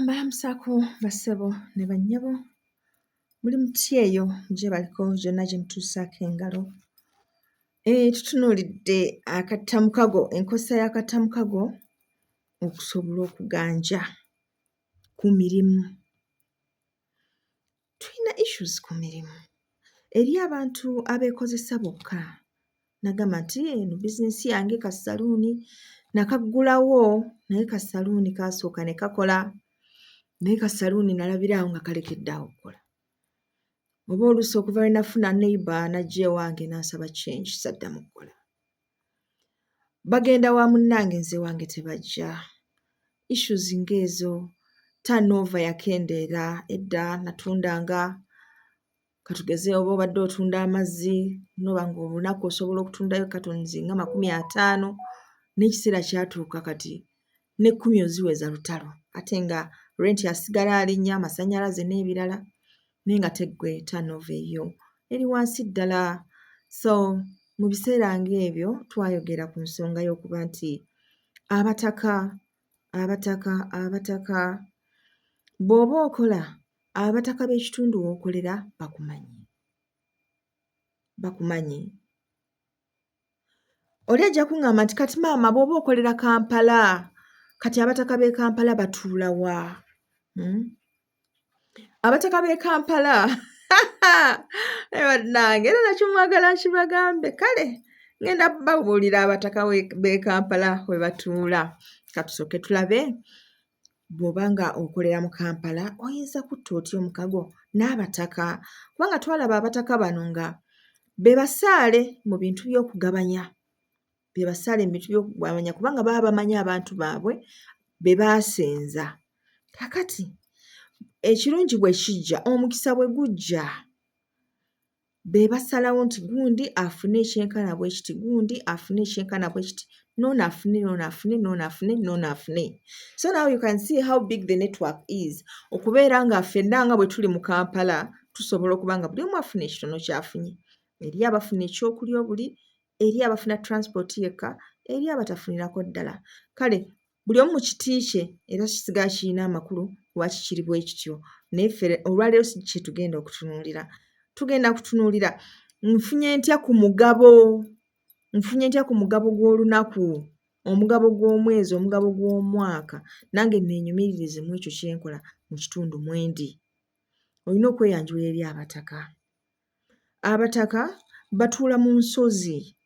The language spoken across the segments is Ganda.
Mbalamusaako bassebo ne bannyabo, muli mutya eyo gyebaliko gyonna gye mutuusaako engalo? Tutunuulidde akattamukago, enkozesa y'akattamukago okusobola okuganja ku mirimu. Tuyina issues ku mirimu. Eriyo abantu abeekozesa bokka n'agamba nti eno bizinensi yange kassaluuni nakaggulawo naye kassaluuni kaasooka ne kakola naye kassaluuni nalabira awo nga kalekedde awo okkola. Oba oluusi okuva lwe nafuna neighbour n'ajja ewange n'ansaba change saddamu kkola. Bagenda wa munnange nze ewange tebajja. Issues ng'ezo, turnover yakendeera, edda natundanga katugeze oba obadde otunda amazzi n'oba ng'olunaku osobola okutundayo cartons nga 50 n'ekiseera kyatuuka kati n'ekkumi oziweza lutalo ate nga rent asigala alinnya, amasannyalaze n'ebirala naye nga ate ggwe turnover eyo eri wansi ddala. So mu biseera ng'ebyo twayogera ku nsonga y'okuba nti abataka, abataka, abataka bw'oba okola abataka b'ekitundu w'okolera bakumanyi, bakumanyi. Oli ajja kuŋŋamba nti kati maama bw'oba okolera Kampala kati abataka b'e Kampala batuula wa? Abataka b'e Kampala naye bannange era nakyo mwagala nkibagambe kale ŋŋenda babuulira abataka b'e Kampala we batuula. Ka tusooke tulabe bw'oba nga okolera mu Kampala oyinza kutta otya omukago n'abataka kubanga twalaba abataka bano nga be basaale mu bintu by'okugabanya, be basaale mu bintu by'okugabanya kubanga baba bamanyi abantu baabwe be baasenza. Kaakati ekirungi bwe kijja, omukisa bwe gujja be basalawo nti gundi afune ekyenkana bwe kiti, gundi afune ekyenkana bwe kiti, n'ono afune, n'ono afune, n'ono afune, n'ono afune. So now you can see how big the network is. Okubeera nga ffenna nga bwe tuli mu Kampala tusobola okuba nga buli omu afuna ekitono ky'afunye. Eriyo abafuna ekyokulya obuli, eriyo abafuna transport yekka, eriyo abatafunirako ddala. Kale buli omu mu kiti kye era kisigala kirina amakulu lwaki kiri bwe kityo. Naye ffe olwaleero si kye tugenda okutunuulira. Tugenda kutunuulira nfunye ntya ku mugabo, nfunye ntya ku mugabo gw'olunaku, omugabo gw'omwezi, omugabo gw'omwaka nange neenyumiririze mu ekyo kye nkola mu kitundu mwe ndi. Olina okweyanjula eri abataka. Abataka batuula mu nsozi,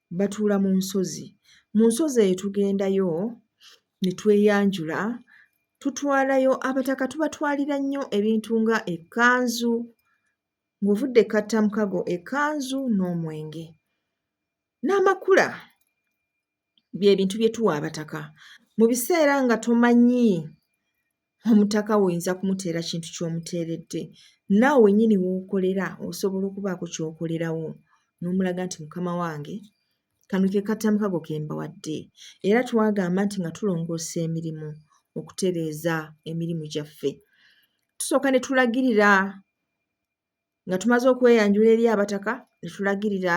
batuula mu nsozi. Mu nsozi eyo tugendayo ne tweyanjula, tutwalayo abataka tubatwalira nnyo ebintu nga ekkanzu, ng'ovudde e Kattamukago ekkanzu n'omwenge n'amakula bye bintu bye tuwa abataka. Mu biseera nga tomanyi omutaka wo oyinza kumuteera kintu ky'omuteeredde, naawe wennyini w'okolera osobola okubaako ky'okolerawo n'omulaga nti mukama wange kano ke kattamukago ke mbawadde. Era twagamba nti nga tulongoosa emirimu okutereeza emirimu gyaffe, tusooka ne tulagirira nga tumaze okweyanjula eri abataka ne tulagirira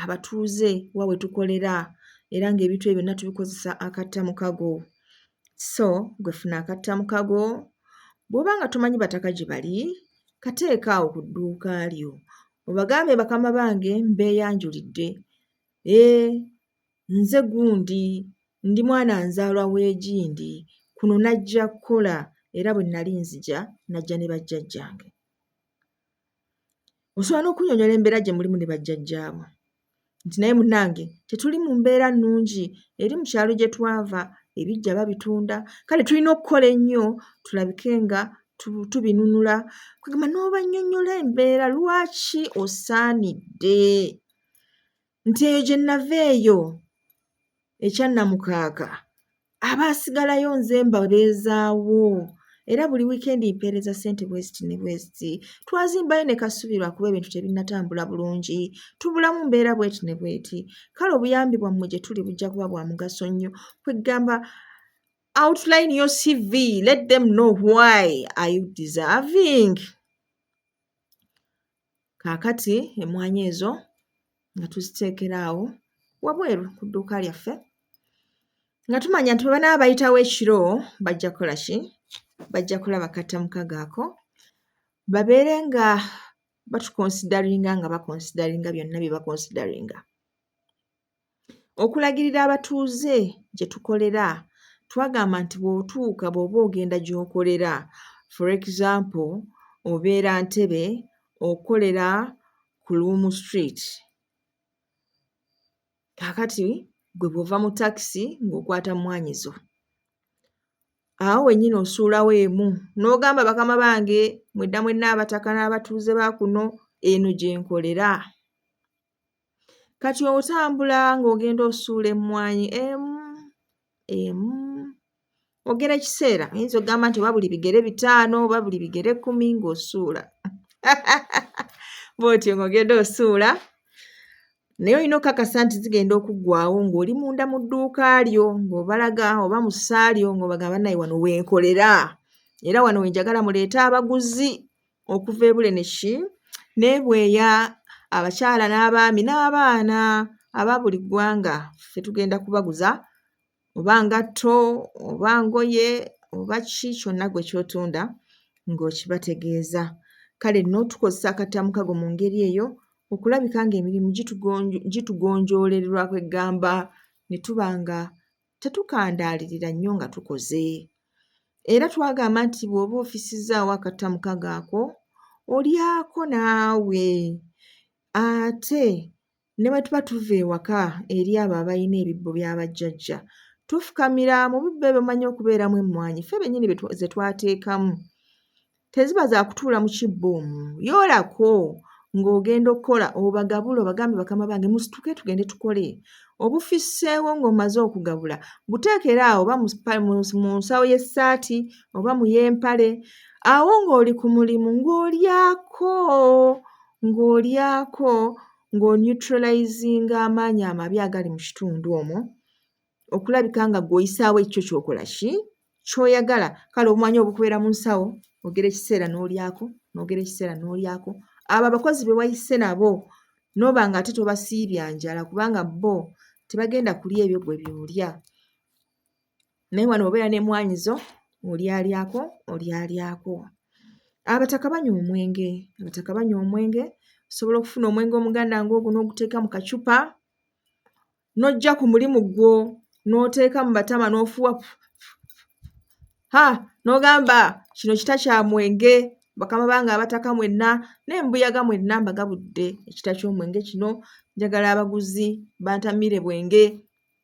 abatuuze wa we tukolera era ng'ebintu ebyo byonna tubikozesa akattamukago. So ggwe funa akattamukago, bw'oba nga tomanyi bataka gye bali, kateeke awo ku dduuka lyo obagambe bakama bange mbeeyanjulidde, eeh nze gundi, ndi mwana nzaalwa w'egindi, kuno najja kkola era bwe nnali nzija najja ne bajjajjange. Osobola n'okunnyonnyola embeera gye mulimu ne bajjajjaabo nti naye munnange tetuli mu mbeera nnungi eri mu kyalo gye twava ebiggya babitunda kale tulina okukola ennyo tulabike nga tubinunula kwegamba n'obannyonnyola embeera lwaki osaanidde nti eyo gye nnava eyo ekyannamukaaka abaasigalayo nze mbabeezaawo era buli wiikendi mpeereza ssente bwe ziti ne bwe ziti. Twazimbayo ne Kasubi lwakuba ebintu tebinnatambula bulungi, tubulamu mbeera bw'eti ne bw'eti. Kale obuyambi bwammwe gye tuli bujja kuba bwa mugaso nnyo. Kweggamba outline your CV, let them know why are you deserving. Kaakati emmwanyi ezo nga tuziteekera awo wabweru ku dduuka lyaffe nga tumanya nti bwe banaaba bayitawo ekiro bajja kukola ki? Bajja kulaba kattamukago ako, babeere nga batuconsideringa nga baconsideringa byonna bye baconsideringa. Okulagirira abatuuze gye tukolera, twagamba nti bw'otuuka bw'oba ogenda gy'okolera, for example obeera Ntebe, okolera ku Luwum Street. Kaakati ggwe bw'ova mu takisi ng'okwata mmwaanyi zo, awo wennyini osuulawo emu n'ogamba bakama bange mwenna mwenna abataka n'abatuuze ba kuno eno gye nkolera. Kati otambula ng'ogenda osuula emmwanyi emu, emu, ogera ekiseera oyinza okugamba nti oba buli bigere 5 oba buli bigere 10 ng'osuula. Bw'otyo ng'ogenda osuula naye olina okkakasa nti zigenda okuggwaawo ng'oli munda mu dduuka lyo ng'obalaga oba mu ssa lyo ng'obagamba bannaye wano we nkolera era wano we njagala muleete abaguzi okuva e Bulenesi n'e Bweya, abakyala n'abaami n'abaana aba buli ggwanga ffe tugenda kubaguza oba ngatto oba ngoye oba ki kyonna ggwe ky'otunda ng'okibategeeza. Kale nno tukozesa akattamukago mu ngeri eyo okulabika ng'emirimu gitugonjoolererwa kwe ggamba ne tuba nga tetukandaalirira nnyo nga tukoze. Era twagamba nti bw'oba ofissizzaawo akattamukago ako, olyako naawe ate ne bwe tuba tuva ewaka eri abo abalina ebibbo bya bajjajja, tufukamira mu bibbo ebyo mumanyi okubeeramu emmwanyi ffe bennyini ze twateekamu. Teziba za kutuula mu kibbo omwo, yoolako ng'ogenda okukola obagabule obagambe bakama bange musituke tugende tukole. Obufisseewo ng'omaze okugabula buteekere awo oba mu nsawo y'essaati oba mu y'empale, awo ng'oli ku mulimu ng'olyako, ng'olyako ng'oneutralizinga amaanyi amabi agali mu kitundu omwo okulabika nga ggwe oyisaawo ekyo ky'okola ki? Ky'oyagala. Kale obumanyi obukubeera mu nsawo ogera ekiseera n'olyako, n'ogera ekiseera n'olyako. Abo abakozi be wayise nabo n'oba ng'ate tobasiibya njala kubanga bo tebagenda kulya ebyo ggwe by'olya. Naye wano bw'obeera n'emmwaanyi zo olyalyako, olyalyako. Abataka banywa omwenge, abataka banywa omwenge, osobola okufuna omwenge omuganda ng'ogwo n'oguteeka mu kacupa n'ojja ku mulimu gwo n'oteeka mu matama n'ofuuwa ha n'ogamba kino kita kya mwenge bakama bange abataka mwenna n'embuyaga mwenna mbagabudde ekita ky'omwenge kino njagala abaguzi bantamire bwenge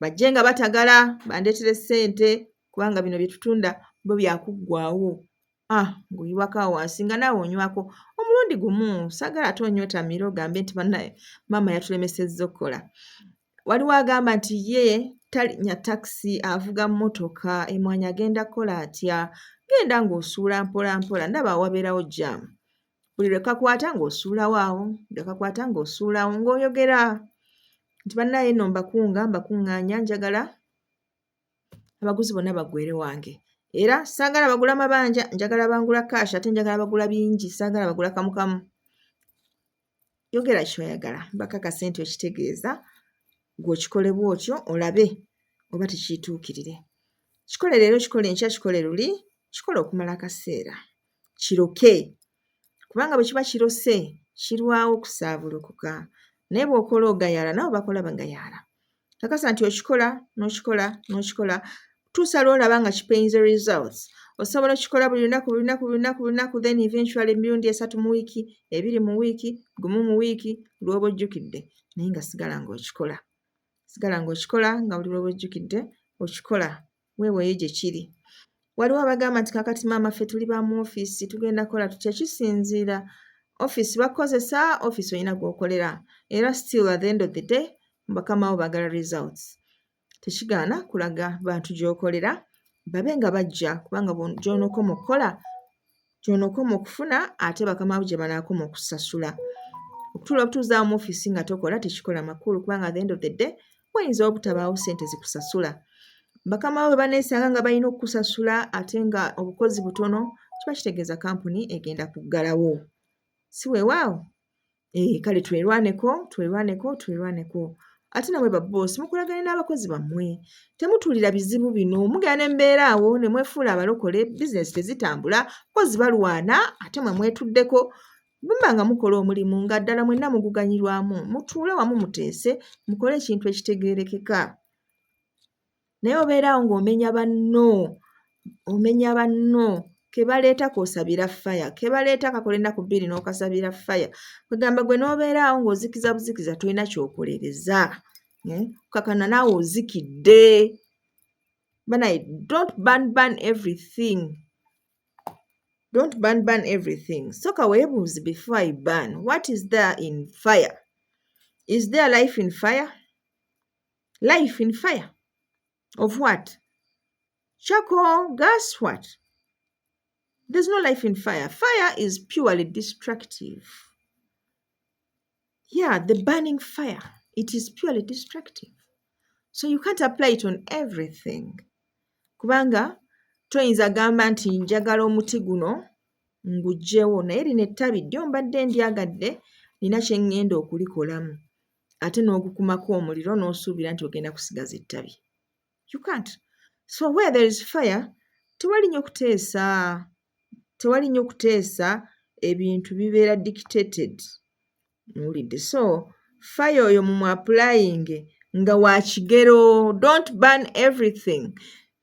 bajje nga batagala bandeetere ssente kubanga bino bye tutunda bo byakuggwaawo. Ah, ng'oyiwako awo wansi nga naawe onywako omulundi gumu, saagala ate onywe otamire ogambe nti bannaye maama yatulemesezza okukola. Waliwo agamba nti ye talinnya takisi avuga mmotoka, emmwanyi agenda kukola atya? Genda ng'osuula mpola mpola ndaba awo wabeerawo jjaamu. Buli lwe kakwata ng'osuulawo awo, lwe kakwata ng'osuulawo ng'oyogera nti bannaye nno mbakunga mbakuŋŋaanya njagala abaguzi bonna baggweere wange. Era saagala bagula mabanja, njagala bangula cash ate njagala bagula bingi, saagala bagula kamu kamu. Yogera ky'oyagala bakakase nti okitegeeza ggwe okikole bw'otyo olabe oba tekiituukirire. Kikole leero, kikole enkya, kikole luli, kikole okumala akaseera, kiroke kubanga bwe kiba kirose kirwawo okusaabulukuka naye bw'okola ogayaala nabo bakola bagayaala. Kakasa nti okikola n'okikola n'okikola tuusa lw'olaba nga kipayinze results. Osobola okukikola buli lunaku buli lunaku buli lunaku buli lunaku then eventually emirundi 3 mu wiiki, 2 mu wiiki, 1 mu wiiki lw'oba ojjukidde naye nga sigala ng'okikola. Sigala ng'okikola nga buli lw'oba ojjukidde okikola weeweeyo gye kiri. Waliwo abagamba nti kaakati maama ffe tuli ba mu ofiisi tugenda kukola tutya? Kisinziira ofiisi bakukozesa, ofiisi olina gw'okolera era still at the end of the day bakama bo baagala results. Tekigaana kulaga bantu gy'okolera babe nga bajja kubanga gy'onookoma okukola gy'onookoma okufuna ate bakama bo gye banaakoma okusasula. Okutuula obutuuzi awo mu ofiisi nga tokola tekikola makulu kubanga at the end of the day wayinza obutabaawo ssente zikusasula. Bakama bo bwe baneesanga nga balina okukusasula ate nga obukozi butono kiba kitegeeza kampuni egenda kuggalawo. Si weewaawo? Ee kale twerwaneko, twerwaneko, twerwaneko. Ate nammwe babboosi, mukolagane n'abakozi bammwe, temutuulira bizibu bino. Mugenda ne mubeera awo ne mwefuula abalokole, bizinesi tezitambula, abakozi balwana, ate mmwe mwetuddeko. Bwe muba nga mukola omulimu nga ddala mwenna muguganyulwamu, mutuule wamu muteese, mukole ekintu ekitegeerekeka. Naye obeera awo ng'omenya banno, omenya banno, ke baleeta k'osabira fire, ke baleeta kakola ennaku 2 n'okasabira fire. Kwegamba ggwe n'obeera awo ng'ozikiza buzikiza, tolina ky'okolereza. Okkakkana naawe ozikidde. Banaye, don't burn burn everything. Don't burn burn everything. Sooka weebuuze, before I burn, what is there in fire? Is there life in fire? Life in fire? Of what? Charcoal, gas, what? There's no life in fire. Fire is purely destructive. Yeah, the burning fire, it is purely destructive. So you can't apply it on everything. Kubanga toyinza gamba nti njagala omuti guno nguggyewo, naye lino ettabi ddyo mbadde ndyagadde, nina kye ŋŋenda okulikolamu, ate n'ogukumako omuliro n'osuubira nti ogenda kusigaza ettabi. You can't. So where there is fire, tewali nnyo kuteesa, tewali nnyo kuteesa, ebintu bibeera dictated. Muwulidde? So fire oyo mumu applying nga wa kigero. Don't burn everything.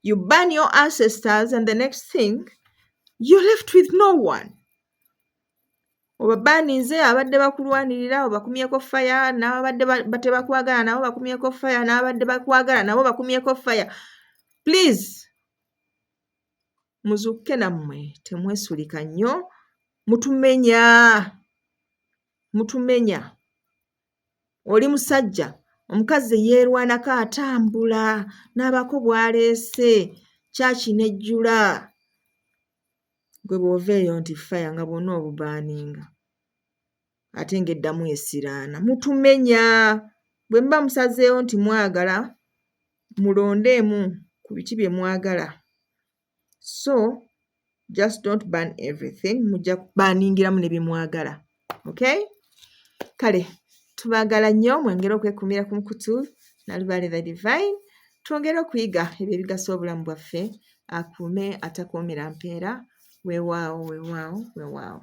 You burn your ancestors and the next thing, you're left with no one. Obabaninze abadde bakulwanirira, obakumyeko fire, n'ababadde tebakwagala nabo bakumyeko fire, n'abadde bakwagala nabo bakumyeko fire. Please, muzuukuke nammwe, temwesulika nnyo, mutumenya, mutumenya. Oli musajja, omukazi eyeerwanako atambula n'abaako bw'aleese, church n'ejjula. Ggwe bw'ova eyo nti fire nga bw'onna obuburninga ate ng'eddamu esiraana. Mutumenya. Bwe muba musazeewo nti mwagala, mulondeemu ku biki bye mwagala. So just don't burn everything, mujja kuburningiramu ne bye mwagala. Okay? Kale tubaagala nnyo, mwongere okwekuumira ku mukutu Nalubaale the Divine, twongere okuyiga ebyo ebigasa obulamu bwaffe. Akuume atakuumira mpeera. Weewaawo, weewaawo, weewaawo.